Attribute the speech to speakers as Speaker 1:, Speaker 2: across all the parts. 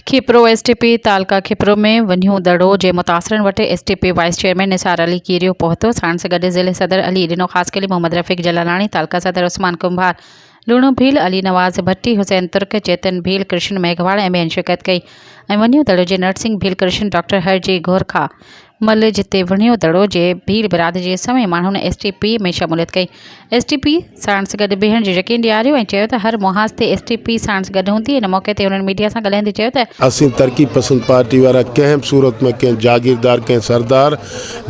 Speaker 1: Khipro, S T P تعلقه کپرو ۾ ونهيون دڙو جي متاثرن وٽ S T P vice chairman Nisar Ali Kerio پهتو، ساڻس گڏ ضلعي صدر علي ڏنو خاصخيلي، محمد رفيق جلالاڻي، تعلقه صدر عثمان ڪنڀار، لوڻو ڀيل، علي نواز ڀٽي، حسين ترڪ، چيتن ڀيل، ڪرشن ميگهواڙ ۽ ٻين شرڪت ڪئي ۽ ونهيون دڙو جي نرسنگ ڀيل ڪرشن ڊاڪٽر هرجي گورکا مل جتي وڻيو دڙو جي ڀيل برادري جي سوين ماڻهن ايس ٽي پي ۾ شموليت ڪئي. ايس ٽي پي ساڻس گڏ بيهڻ جو يقين ڏياريو ۽ چيو ته هر محاذ تي ايس ٽي پي ساڻس گڏ هوندي. ان موقعي تي هنن ميڊيا سان ڳالهائيندي چيو ته.
Speaker 2: اسين ترقي پسند پارٽي وارا ڪنهن به صورت ۾ ڪنهن جاگيردار ڪنهن سردار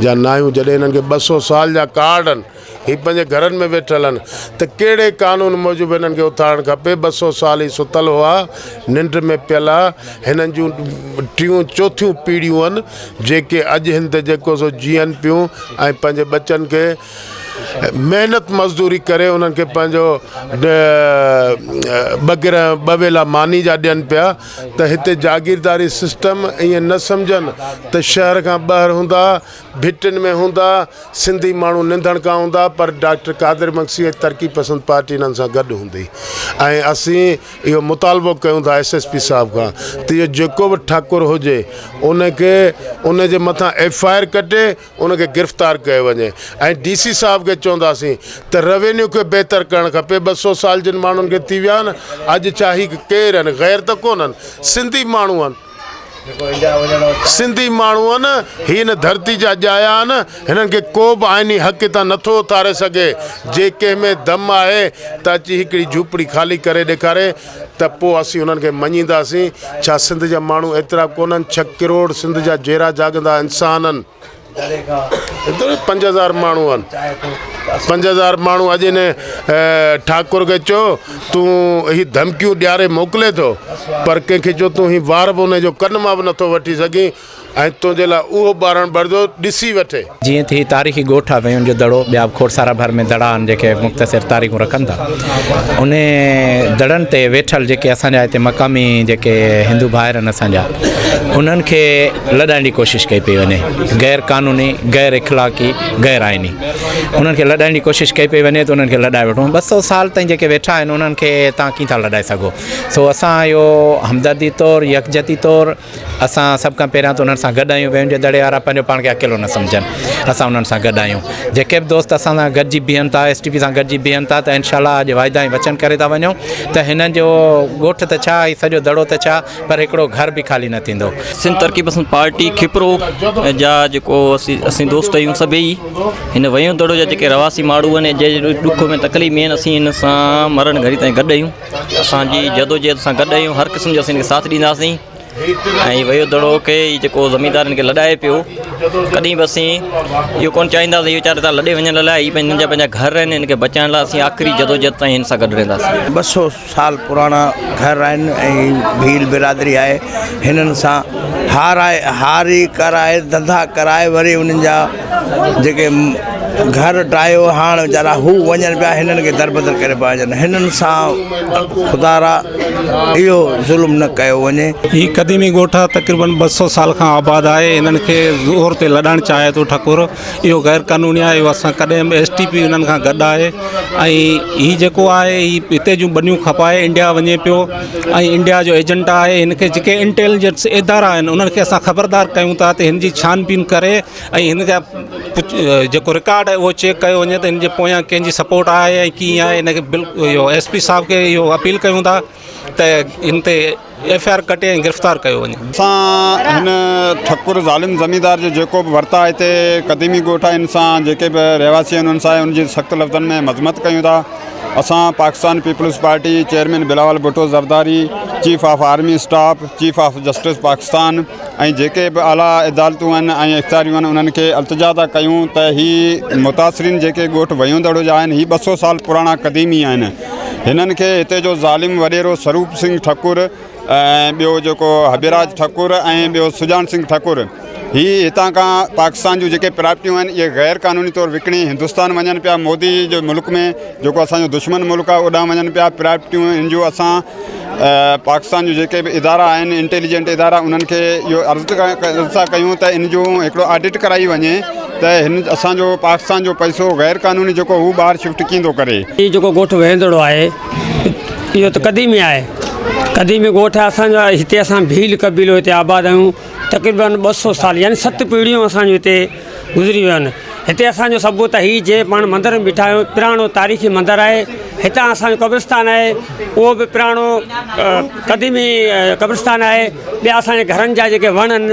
Speaker 2: جا ناهيون جڏهن هنن کي 200 سال جا ڪارڊ آهن هي پنهنجي گهرن ۾ ويٺل آهن ته ڪهڙي قانون موجب هنن کي اٿارڻ کپي، 200 سال هي ستل هئا، ننڊ ۾ پيل ها، هنن جون ٽيون چوٿيون پيڙهيون آهن جيڪي اڄ هن تي جيڪو سو جيئن پيون ۽ پنهنجي ٻچن کي محنت مزدوري ڪري انهن کي پنهنجو ٻه گرهه ٻه ويلا ماني جا ڏين پيا ته هتي جاگيرداري سسٽم ائين نه سمجهن ته شهر کان ٻاهر هوندا ڀٽن ۾ هوندا سنڌي ماڻهو ننڌڻڪا هوندا پر ڊاڪٽر قادر مگسي ۽ ترقي پسند پارٽي انهن سان گڏ هوندي ۽ اسين اهو مطالبو ڪيون ٿا ايس ايس پي صاحب کان ته اهو جيڪو به ٺاڪر هجي ان کي ان جي مٿان ايف I R ڪٽي ان کي گرفتار ڪيو وڃي ۽ ڊي سي صاحب کي چونداسين ته روينيو کي بهتر ڪرڻ کپي 200 سال جن ماڻهن کي ٿي ويا آهن اڄ ڇا هي ڪير آهن غير ته ڪونهن سنڌي ماڻهو آهن. سنڌي ماڻهو آهن، هي هن ڌرتي جا ڄايا آهن، هنن کي ڪو به آئيني حق هتان نٿو اٿاري سگهي، جي ڪنهن ۾ دم آهي ته اچي هڪڙي جهوپڙي خالي ڪري ڏيکاري ته پوء اسين انهن کي مڃينداسين، ڇا سنڌ جا ماڻهو ايترا ڪونهن، ڇهه ڪروڙ سنڌ جا جيئرا جاڳندا انسان آهن. 5000 ماڻهو آهن 5000 ماڻهو اڄ هن ٺاڪر کي چئو تون هي ڌمڪيون ڏياري موڪلي ٿو پر ڪنهن کي چئو تون هي وار به ان جو ڪن مان به نٿو وٺي سگهين ۽ تنهنجي لاء اهو ٻارڻ ٻرندو ڏسي وٺي.
Speaker 3: جيئن ته هي تاريخي ڳوٺ آهي ويون جو دڙو ٻيا به کوڙ سارا ڀر ۾ دڙا آهن جيڪي مختصر تاريخون رکن ٿا انهي دڙن تي ويٺل جيڪي اسان جا هتي مقامي جيڪي هندو ڀائر آهن اسان جا انهن کي لڏائڻ جي ڪوشش ڪئي پئي وڃي غير قانوني غير اخلاقي غير آئيني انهن کي لڏائڻ جي ڪوشش ڪئي پئي وڃي ته انهن کي لڏائي وٺون 200 سال تائين جيڪي ويٺا آهن انهن کي تان ڪيئن ٿا لڏائي سگهو سو اسان اهو همدردي طور يڪجهتي طور اسان سڀ کان پهريان ته انهن سان گڏ آهيون ويهن جي دڙي وارا پنهنجو پاڻ کي اڪيلو نه سمجهن اسان انهن سان گڏ آهيون جيڪي به دوست اسان سان گڏجي بيهن ٿا ايس ٽي پي سان گڏجي بيهن ٿا ته انشاء الله اڄ واعدا ۽ وچن ڪري ٿا وڃون ته هنن جو ڳوٺ ته ڇا هي سڄو دڙو ته ڇا پر هڪڙو گهر به خالي نه ٿيندو.
Speaker 4: سنڌ ترقي پسند پارٽي کپرو جا جيڪو اسين دوست آهيون سڀئي هن ويون دڙو جا جيڪي رهواسي ماڻهو آهن جي ڏک ۾ تڪليف ۾ آهن اسين هن سان مرڻ گهڙي تائين گڏ آهيون اسان جي جدوجهد سان گڏ آهيون هر قسم جو اسين هن کي ساٿ ڏينداسين ۽ ويو دڙو کي جيڪو زميندارن کي لڏائي پيو ڪڏهن به اسين اهو ڪونه چاهينداسين اهي ويچارا لڏي وڃڻ لاء هي پنهنجا پنهنجا گهر آهن هن کي بچائڻ لاء اسين آخري جدوجهد تائين هن سان گڏ رهنداسين.
Speaker 5: 200 سال پراڻا گهر آهن ۽ ڀيل برادري آهي هنن سان هارائي هاري ڪرائي ڌنڌا ڪرائي وري انهن جا جيڪي گهر ڊاهيو هاڻ ويچارا هو وڃن پيا هنن کي دربدر ڪري پيا وڃن هنن سان خدارا اهو ظلم نه ڪيو وڃي.
Speaker 6: هي قديمي ڳوٺ آهي تقريبن 200 سال کان آباد آهي هنن کي زور تي لڏائڻ چاهي ٿو ٺڪر اهو غير قانوني آهي اهو اسان ڪڏهن به ايس ٽي پي انهن کان گڏ آهي ۽ هي جيڪو آهي هي هتي جون ٻنيون کپائي انڊيا وڃي پيو ۽ انڊيا جو ايجنٽ آهي هن کي جيڪي انٽيليجنس ادارا آهن انهن کي اسان خبردار ڪيون ٿا ته هن جي ڇان بين ڪري ۽ هن جا جيڪو رڪارڊ آهي اهو چيڪ ڪيو وڃي ته هن جي پويان ڪنهن جي سپورٽ آهي ۽ ڪيئن آهي هن کي بلڪل اهو ايس پي صاحب کي اهو اپيل ڪيون ٿا ته هن تي ايف I R ڪٽي ۽ گرفتار ڪيو وڃي.
Speaker 7: اسان هن ٺڪر ظالم زميندار جو جيڪو به ورتاء هتي قديمي ڳوٺ آهي ان سان جيڪي به رهواسي آهن ان سان ان جي سخت لفظن ۾ مذمت ڪيون ٿا اسان Pakistan Peoples Party chairman Bilawal Bhutto Zardari chief of army staff chief of justice Pakistan ۽ جيڪي به اعليٰ عدالتون آهن ۽ اختياريون آهن انهن کي التجا ٿا ڪيون ته هي متاثرين جيڪي ڳوٺ ويوندڙو جا آهن هي 200 سال پراڻا قديمي آهن هنن کي هتي جو ظالم وڏيرو سروپ سنگهه ٺڪر ۽ ٻيو جيڪو هبيراج ٺڪر ۽ ٻيو سجان سنگهه ٺڪر هي هتان کان پاڪستان جون جيڪي پراپرٽيون آهن اهي غير قانوني طور وڪڻي هندستان وڃن پيا مودي جي ملڪ ۾ جيڪو اسانجو دشمن ملڪ آهي اوڏانهن وڃن پيا پراپرٽيون هن جون اسان پاڪستان جون جيڪي به ادارا آهن انٽيليجنٽ ادارا انهن کي اهو عرض ٿا ڪيون ته ان جو هڪڙو آڊٽ ڪرائي وڃي ته هن اسان جو پاڪستان جو پئسو غير قانوني جيڪو هو ٻاهر شفٽ ڪيئن ٿو ڪري.
Speaker 8: هي جيڪو ڳوٺ وهندڙو آهي اهو ته قديمي آهي قديمي ڳوٺ آهي اسان جو هتي اسان ڀيل قبيلو هتي آباد آهيون تقريبن 200 سال يعني 7 پيڙهيون اسان جون هتي گذري ويون آهن هتي اسان جو ثبوت هي جنهن پاڻ مندر ۾ بيٺا آهيون پراڻو تاريخي مندر آهي هتان اسان جو قبرستان آهي اهو به پراڻو قديمي قبرستان آهي ٻيا اسان جي گهرن جا جيڪي وڻ آهن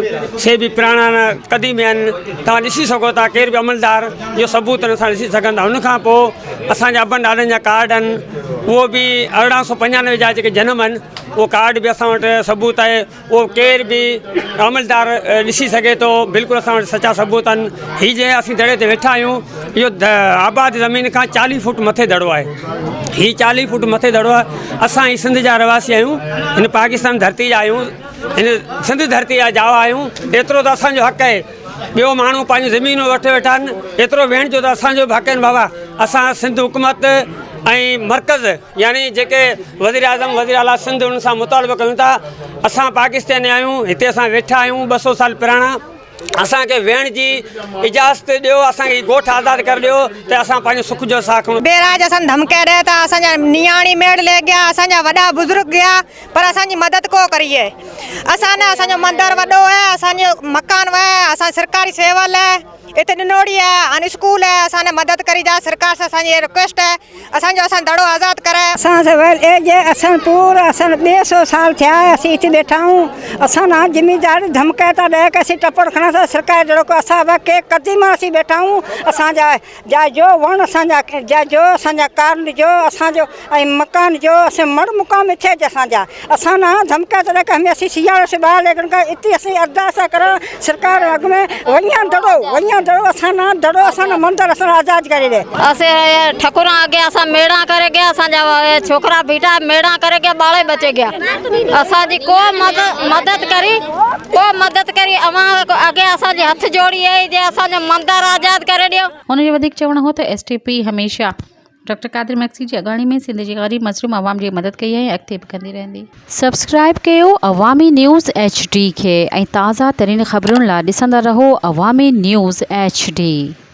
Speaker 8: سي به پراڻا قديمي آهن توهان ڏسي سگهو ٿا ڪير به عملدار اهو ثبوت ان سان ڏسي سگهن ٿا ان کان پوء اسان جا ابن ڏاڏن جا ڪارڊ آهن اهو به 1895 جا جيڪي جنم آهن اهو ڪارڊ به اسان وٽ ثبوت آهي اهو ڪير به عملدار ڏسي سگهي ٿو بلڪل اسان وٽ سچا ثبوت آهن هي جنهن اسين دڙي تي ويٺا آهيون اهو آباد زمين کان 40 فوٽ مٿي دڙو آهي هي 40 فوٽ مٿي دڙو آهي اسان هي سنڌ جا رهواسي آهيون هن پاڪستان ڌرتي جا آهيون هن سنڌ ڌرتي جا ڄاوا آهيون ايترو ته اسانجو حق آهي ٻيو ماڻهو پنهنجون زمينون وٺي ويٺا آهن ايترو ويهڻ جو ته اسانجو به حق آهن بابا اسان سنڌ حڪومت ۽ مرڪز يعني جيڪي وزير اعظم وزير اعليٰ سنڌ انهن سان مطالبو ڪيون ٿا اسان پاڪستاني آهيون هتي اسان ويٺا آهيون 200 سال پراڻا اسانکي ويهڻ جي اجازت ڏيو اسانکي ڳوٺ آزاد ڪري ڏيو ته اسان پنهنجو سک جو ساهه کڻون.
Speaker 9: بيراج اسان ڌمڪي ڏي ته اسان جا نياڻي ميڙ لي گيا اسان جا وڏا بزرگ گيا پر اسان جي مدد ڪو ڪريئي اسان نه اسان جو مندر وڏو آهي اسان جو مڪان آهي اسان سرڪاري سيول آهي اتي ڏنوڙي آهي هاڻي اسڪول آهي اسان نه مدد ڪري جا سرڪار سان اسان جي رڪويسٽ آهي اسان جو اسان دڙو آزاد ڪرائي.
Speaker 10: اسان سان ويل اي جي اسان پور اسان ٻي سو سال ٿيا آهي اسين اتي ويٺا آهيون اسان نه زميندار ڌمڪي ٿا ڏئي ڪي اسين ٽپڙ کڻا ٿا سرڪار جهڙو ڪو اسان به ڪي قديم اسين ويٺا آهيون اسان جا جا جو وڻ اسان جا جا جو اسان جا ڪارن جو اسان جو ۽ مڪان جو اسين مڙ مقام اتي اچ اسان جا اسان نه ڌمڪا ته ڏک همي اسين سياڙو سي ٻاهر ليڪن کا اتي اسين ارداس ڪرا سرڪار اڳ ۾ وڃان دڙو وڃان دڙو اسان نه دڙو اسان نه مندر اسان آزاد ڪري ڏي.
Speaker 11: اسين ٺڪران اڳي اسان ميڙا ڪري گيا اسان جا ڇوڪرا بيٺا ميڙا ڪري گيا ٻاڙي بچي گيا اسان جي ڪو مدد ڪري ڪو مدد ڪري اوهان اڳي اسان جي هٿ جوڙي اهي جي اسان جو مندر آزاد ڪري ڏيو.
Speaker 1: هن جو وڌيڪ چوڻ هو ته ايس ٽي پي هميشه ڊاڪٽر قادر مگسي جي اڳواڻي ۾ سنڌ جي غريب مظلوم عوام جي مدد ڪئي آهي ۽ اڳتي به ڪندي رهندي. سبسڪرائيب ڪيو عوامي نيوز ايڇ ڊي کي ۽ تازه ترين خبرن لا ڏسندا رهو عوامي نيوز ايڇ ڊي.